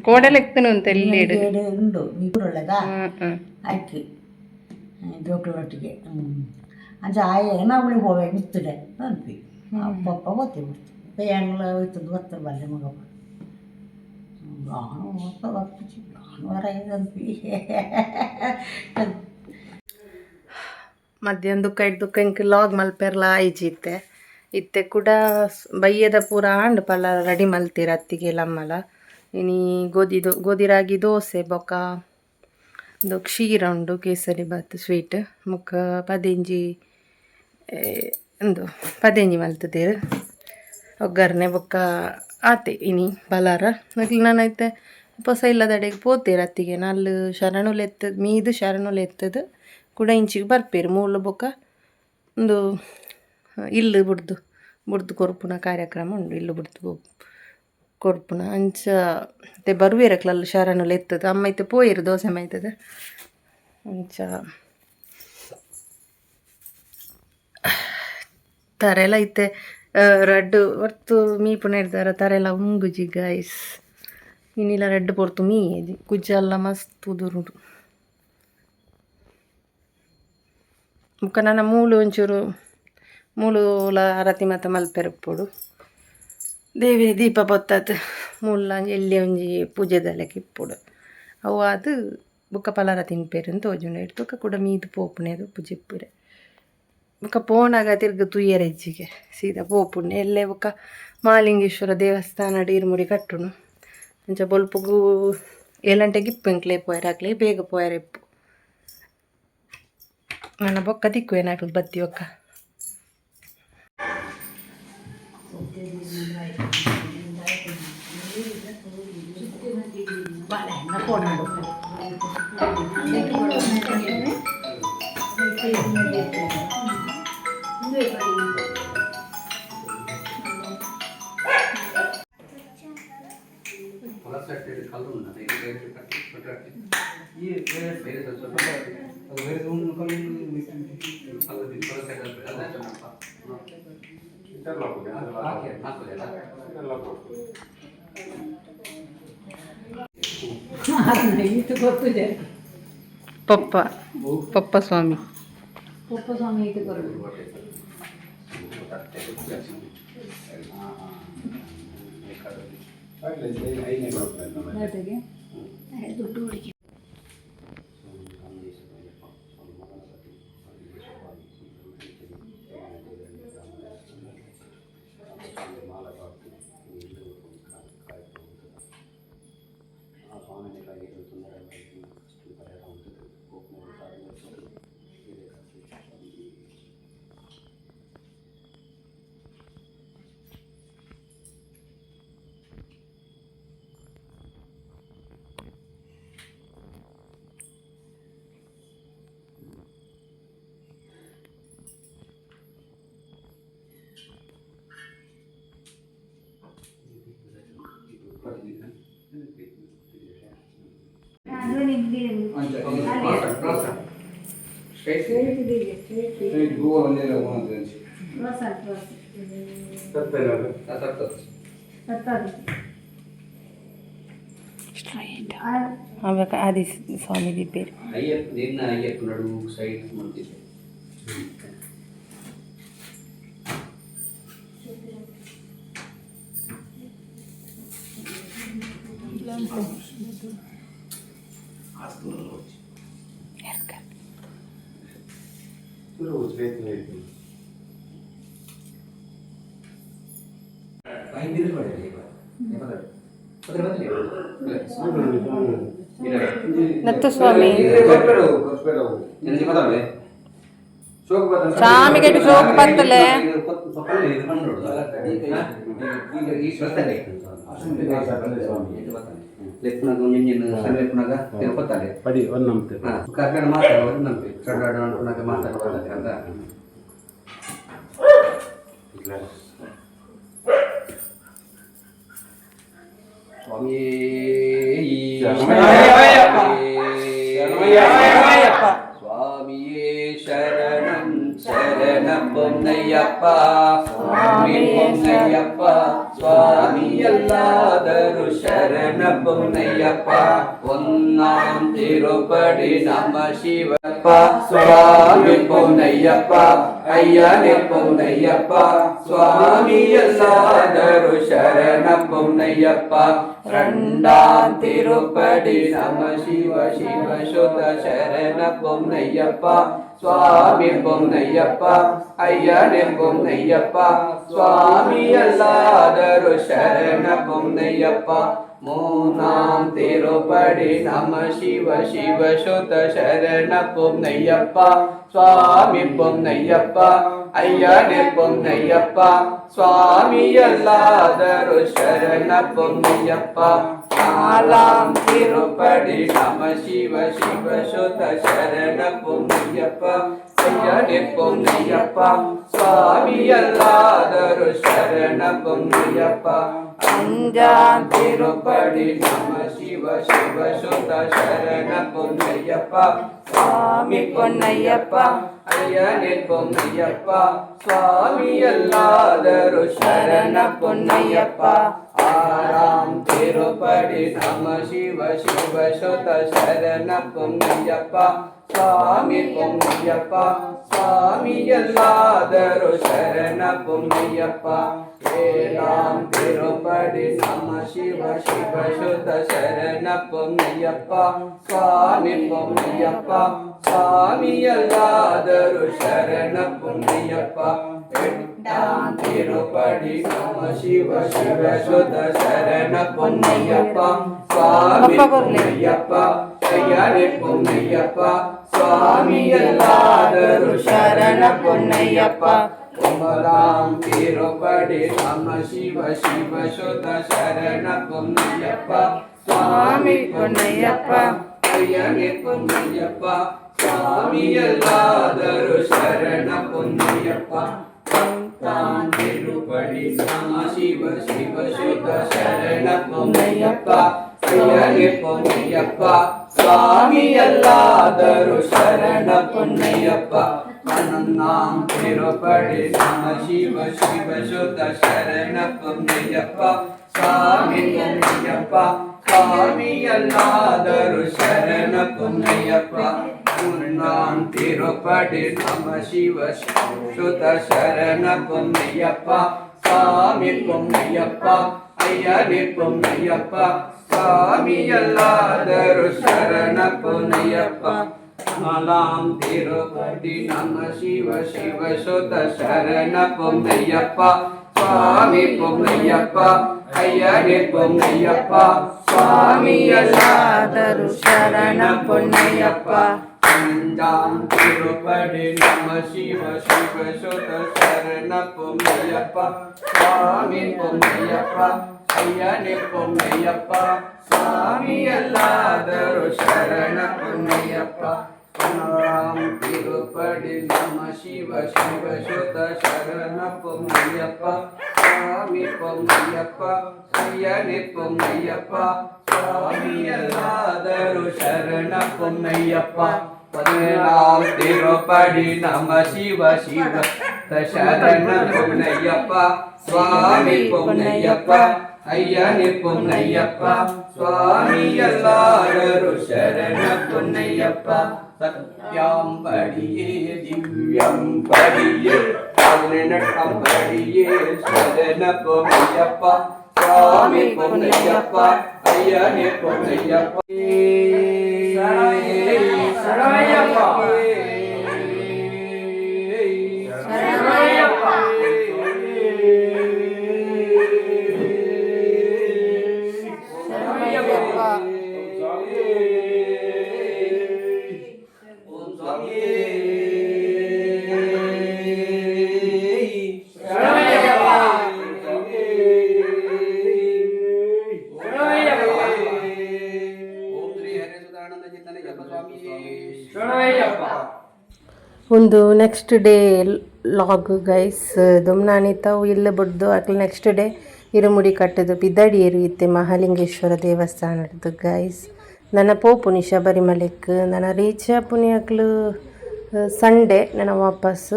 ಕೋಡೆಲ್ಲ ಎಕ್ತನು ಅಂತ ಎಲ್ಲಿ. ಕೇಡು ಉಂಡು ನೀ ಒಳ್ಳೆದಾ ಆಯ್ತು ಜೋಕ್ಲೊಟ್ಟಿಗೆ. ಅಂಚ ಆಯ ಅವಳಿ ಹೋವೆ ಮಿತ್ತಡೆ ಅನ್ಪಿ ಅಪ್ಪಪ್ಪ ಗೊತ್ತೇ ಬಿಡ್ತು ಪೇಂಗ್ಲ ಹೋಯ್ತದ್ದು ಬತ್ತರ ಬಲ್ಲೆ ಮಗಪ್ಪ ನಾನು ನಾನು ವರ ಅನ್ಪಿ. ಮಧ್ಯಾಹ್ನ ದುಃಖ ಇಟ್ಟು ದುಃಖ ಇಂಕ್ ಲಾಗ್ ಮಲ್ಪೆರ್ಲ ಆಯ್ಜಿ. ಇತ್ತೆ ಇತ್ತೆ ಕೂಡ ಬಯ್ಯದ ಪೂರ ಆಂಡ್ ಪಲ್ಲ ರೆಡಿ ಮಲ್ತೀರ ಅತ್ತಿಗೆ ಲಮ್ಮಲ. ಇನಿ ಗೋಧಿ ಗೋಧಿ ರಾಗಿ ದೋಸೆ ಬೊಕ್ಕ ಉಂದು ಕ್ಷೀರ ಉಂಡು, ಕೇಸರಿ ಬಾತ್ ಸ್ವೀಟ್ ಬೊಕ್ಕ ಪದಿಂಜಿ ಉಂದು ಪದೆಂಜಿ ಮಲ್ತುದೆರ್ ಒಗ್ಗರಣೆ ಬೊಕ್ಕ ಆತೆ. ಇನಿ ಬಲಾರ ಮೊದ್ಲು ನಾನು ಐತೆ ಪೊಸ ಇಲ್ಲದಡೆಗೆ ಪೋತೇರು ಅತ್ತಿಗೆ ನಲ್ಲು ಶರಣುಲು ಎತ್ತದ್ ಮೀದು ಶರಣುಲು ಎತ್ತದು ಕುಡ ಇಂಚಿಗೆ ಬರ್ಪೇರು ಮೂಲು. ಬೊಕ್ಕ ಉಂದು ಇಲ್ಲು ಬುಡ್ದು ಬುಡ್ದು ಕೊರ್ಪುನ ಕಾರ್ಯಕ್ರಮ ಉಂಡು. ಇಲ್ಲು ಬುಡ್ದು ಕೊರ್ಪುನ ಅಂಚ ಇತ್ತೆ ಬರುವೆರ್ ಶರಣುಲು ಎತ್ತದು. ಅಮ್ಮ ಇತ್ತೆ ಪೋಯೆರ್ ದೋಸೆ ಮೈತದು ಅಂಚ. ತರೆಲ ಇತ್ತೆ ರಡ್ಡ್ ಹೊರ್ತು ಮೀಪುನ ಇರ್ತಾರ ತರೆಲ ಉಂಗುಜಿ ಗೈಸ್. ಇನಿಲ ರಡ್ಡ್ ಪೊರ್ತು ಮೀಯೆಜಿ, ಕುಜಲ್ಲ ಮಸ್ತ್ ಉದುರುಂಡು. ಬೊಕ್ಕ ನನ ಮೂಲು ಒಂಚೂರು ಮೂಲುಲ ಆರತಿ ಮಾತ ಮಲ್ಪೆರಪ್ಪೊಡು ದೇವಿ ದೀಪ ಪೊತ್ತತ್ ಮೂಲ ಎಲ್ಲಿ ಒಂಜಿ ಪೂಜೆದ ಲೆಕ್ಕ ಇಪ್ಪೊಡು ಅವು ಆದ್ ಬೊಕ್ಕ ಪಲಾರ ತಿನ್ಪೆರ್ ಅಂದ್ ತೋಜುಂಡು ಐಟ್ ಬೊಕ್ಕ ಕುಡ ಮೀದ್ ಪೋಪುನೆ ಪೂಜೆ ಇಪ್ಪುರೆ ಬೊಕ್ಕ ಪೋನಾಗ ತಿರ್ಗ್ ತೂಯೆರೆ ಇಜ್ಜಿಗೆ ಸೀದಾ ಪೋಪುಂಡು ಎಲ್ಲೆ ಬೊಕ್ಕ ಮಹಾಲಿಂಗೇಶ್ವರ ದೇವಸ್ಥಾನ ಇರುಮುಡಿ ಕಟ್ಟುನು ಅಂಚ ಬೊಲ್ಪುಗು ಏಲಂಟೆಗ್ ಇಪ್ಪು ಎಂಕ್ಲೆ ಪೋಯೆರೆ ಅಕ್ಲೆ ಬೇಗ ಪೋಯೆರೆ ಇಪ್ಪು ನನ ಬೊಕ್ಕ ತಿಕ್ಕುವೆ ಅಕ್ಲು ಬತ್ತಿ ಬೊಕ್ಕ. ಪಪ್ಪ ಪಪ್ಪ ಸ್ವಾಮಿ. ಆವಾಗ ಆದಿ ಸ್ವಾಮಿ ದಿಪ್ಪೇರು. ಅಯ್ಯಪ್ಪ ನಿನ್ನ ಅಯ್ಯಪ್ಪ ನಡು ಸೈಡ್ ಮಾಡ್ತಿದ್ದೆ. ದತ್ತು ಸ್ವಾಮಿ ಸ್ವಾಮಿಗೆ ಸೋಕ್ ಪತ್ತಲೆ. ಪಡಿ ಒಂದು ನಂಬ್ತೆ. ಕನ್ನಡ ಮಾತಾಡುವ ನಂಬಿ ಕನ್ನಡ ಮಾತಾಡುವ ಅಂತ. ಸ್ವಾಮಿ ಸ್ವಾಮಿಯೇ ಶರಣಂ ಶರಣ ಪೊನ್ನಯ್ಯಪ್ಪ, ಸ್ವಾಮಿ ಪೊನ್ನಯ್ಯಪ್ಪ, ಸ್ವಾಮಿಯಲ್ಲಾದರು ಶರಣ ಪೊನ್ನಯ್ಯಪ್ಪ. ஒன்னாம் திருப்படி நம சிவப்பா, சுவாமி பொன்னையப்பா, ஐயனே பொன்னையப்பா, சுவாமி எல்லாதரு சரண பொன்னையப்பா. ரெண்டாம் திருப்படி நம சிவ சிவ சுத சரண பொன்னையப்பா, சுவாமி பொன்னையப்பா, ஐயனே பொன்னையப்பா, சுவாமி எல்லாதரு சரண பொன்னையப்பா. மூணாம் திருப்படி நம சிவ சிவ சுத சரண பொன்னையப்பா, சுவாமி பொன்னையப்பா, ஐயனே பொன்னையப்பா, சுவாமி எல்லாதரு சரண பொன்னையப்பா. நாலாம் திருப்படி நம சிவ சிவ சுத சரண பொன்னையப்பா, ஐயனே பொன்னையப்பா, சுவாமி எல்லாதரு சரண பொன்னையப்பா. அஞ்சாம் திருப்படி நம சிவ சிவ சுத சரண பொன்னையப்பா, சுவாமி பொன்னையப்பா, ஐயனே பொன்னையப்பா, சுவாமி எல்லாதரு சரண பொன்னையப்பா. ஆறாம் திருப்படி நம சிவ சிவ சுத சரண பொன்னையப்பா, ಸ್ವಾಮಿ ಪೊನ್ನಯ್ಯಪ್ಪ, ಸ್ವಾಮಿಯಲ್ಲಾದರೂ ಶರಣ ಪೊನ್ನಯ್ಯಪ್ಪ. ಏಳಾಂ ತಿರುಪಡಿ ನಮ ಶಿವ ಶಿವ ಶುದ್ಧ ಶರಣ ಪೊನ್ನಯ್ಯಪ್ಪ, ಸ್ವಾಮಿ ಪೊನ್ನಯ್ಯಪ್ಪ, ಸ್ವಾಮಿಯಲ್ಲಾದರೂ ಶರಣ ಪೊನ್ನಯ್ಯಪ್ಪ. ಎಟ್ಟಾಂ ತಿರುಪಡಿ ನಮ ಶಿವ ಶಿವ ಶುದ್ಧ ಶರಣ ಪೊನ್ನಯ್ಯಪ್ಪ, ಸ್ವಾಮಿ ಪೊನ್ನಯ್ಯಪ್ಪ, ಅಯ್ಯನೆ ಪೊನ್ನಯ್ಯಪ್ಪ, ಸ್ವಾಮಿಯಲ್ಲಾದರೂ ಶರಣ ಪೊನ್ನಯ್ಯಪ್ಪ. ಒಂಬದಾಂ ತಿರುಪಡಿ ನಮ ಶಿವ ಶಿವ ಶುದ್ಧ ಶರಣ ಪೊನ್ನಯ್ಯಪ್ಪ, ಸ್ವಾಮಿ ಪೊನ್ನಯ್ಯಪ್ಪ, ಅಯ್ಯನೆ ಪೊನ್ನಯ್ಯಪ್ಪ, ಸ್ವಾಮಿಯಲ್ಲಾದರೂ ಶರಣ ಪೊನ್ನಯ್ಯಪ್ಪ. ಪತ್ತಾಂ ತಿರುಪಡಿ ನಮ ಶಿವ ಶಿವ ಶುದ್ಧ ಶರಣ ಪೊನ್ನಯ್ಯಪ್ಪ, ಅಯ್ಯನೆ ಪೊನ್ನಯ್ಯಪ್ಪ, ಸ್ವಾಮಿಯಲ್ಲಾದರೂ ಶರಣ ಪೊನ್ನಯ್ಯಪ್ಪ. ಹನ್ನೊಂದಾಂ ತಿರುಪಡಿ ನಮ ಶಿವ ಶಿವ ಶುದ್ಧ ಶರಣ ಪೊನ್ನಯ್ಯಪ್ಪ, ಸ್ವಾಮಿ ಪೊನ್ನಯ್ಯಪ್ಪ, ಸ್ವಾಮಿಯಲ್ಲಾದರೂ ಶರಣ ಪೊನ್ನಯ್ಯಪ್ಪ. ಮೂರ್ನಾಂ ತಿರುಪಡಿ ನಮ ಶಿವ ಶುದ್ಧ ಶರಣ ಪೊನ್ನಯ್ಯಪ್ಪ, ಸ್ವಾಮಿ ಪೊನ್ನಯ್ಯಪ್ಪ, ಅಯ್ಯನೆ ಪೊನ್ನಯ್ಯಪ್ಪ, ಸ್ವಾಮಿಯಲ್ಲಾದರೂ ಶರಣ ಪೊನ್ನಯ್ಯಪ್ಪ. ನಾಲಾಂ ತಿರುಪಡಿ ನಮ ಶಿವ ಶಿವ ಶುದ್ಧ ಶರಣ ಪೊನ್ನಯ್ಯಪ್ಪ, ಸ್ವಾಮಿ ಪೊನ್ನಯ್ಯಪ್ಪ, ಅಯ್ಯನೆ ಪೊನ್ನಯ್ಯಪ್ಪ, ಸ್ವಾಮಿಯಲ್ಲಾದರೂ ಶರಣ ಪೊನ್ನಯ್ಯಪ್ಪ. அஞ்சாம் திருப்படி நம சிவ சிவ சுத சரண பொன்னையப்பா, சுவாமி பொன்னையப்பா, ஐயனே பொன்னையப்பா, சுவாமி அல்லாதரு சரண பொன்னையப்பா. ஆறாம் திருப்படி நம சிவ சிவ சுத சரண பொன்னையப்பா, சுவாமி பொன்னையப்பா, ஐயனே பொன்னையப்பா, சுவாமி அல்லாதரு சரண பொன்னையப்பா. பதினேழாம் திருப்படி நம சிவ சிவ சரண பொன்னையப்பா, சுவாமி பொன்னையப்பா, ஐயனே பொன்னையப்பா, சுவாமி எல்லாரும் சரண பொன்னையப்பா. சத்யாம் படியே திவ்யம் படியே 18ஆம் படியே சரண பொன்னையப்பா, சுவாமி பொன்னையப்பா, ஐயனே பொன்னையப்பா. சரணையப்பா, சரணையப்பா, சரணையப்பா. ஓம் சுவாமியே சரணையப்பா. சரணையப்பா. ஓம் ஸ்ரீ ஹரிசுதானந்த சித்தனையப்ப சுவாமியே சரணையப்பா. ಒಂದು ನೆಕ್ಸ್ಟ್ ಡೇ ಲಾಗ್ ಗೈಸ್. ದೊಮ್ನಾನಿತಾವು ಇಲ್ಲ ಬಡ್ದು ಅಕ್ಲು ನೆಕ್ಸ್ಟ್ ಡೇ ಇರುಮುಡಿ ಕಟ್ಟದು ಪಿದಡಿಯರು ಇತ್ತೆ ಮಹಾಲಿಂಗೇಶ್ವರ ದೇವಸ್ಥಾನದ ಗೈಸ್. ನನ್ನ ಪೋಪುನಿ ಶಬರಿಮಲೆಕ್ ನನ್ನ ರೀಚ್ ಪುನಿ ಅಕ್ಲು ಸಂಡೇ ನನ್ನ ವಾಪಸ್.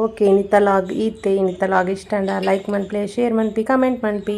ಓಕೆ, ಇನಿತ ಲಾಗ್ ಈತೆ. ಇನಿತ ಲಾಗ್ ಇಷ್ಟ ಲೈಕ್ ಮನ್ಪಿ, ಶೇರ್ ಮನ್ಪಿ, ಕಮೆಂಟ್ ಮನ್ಪಿ.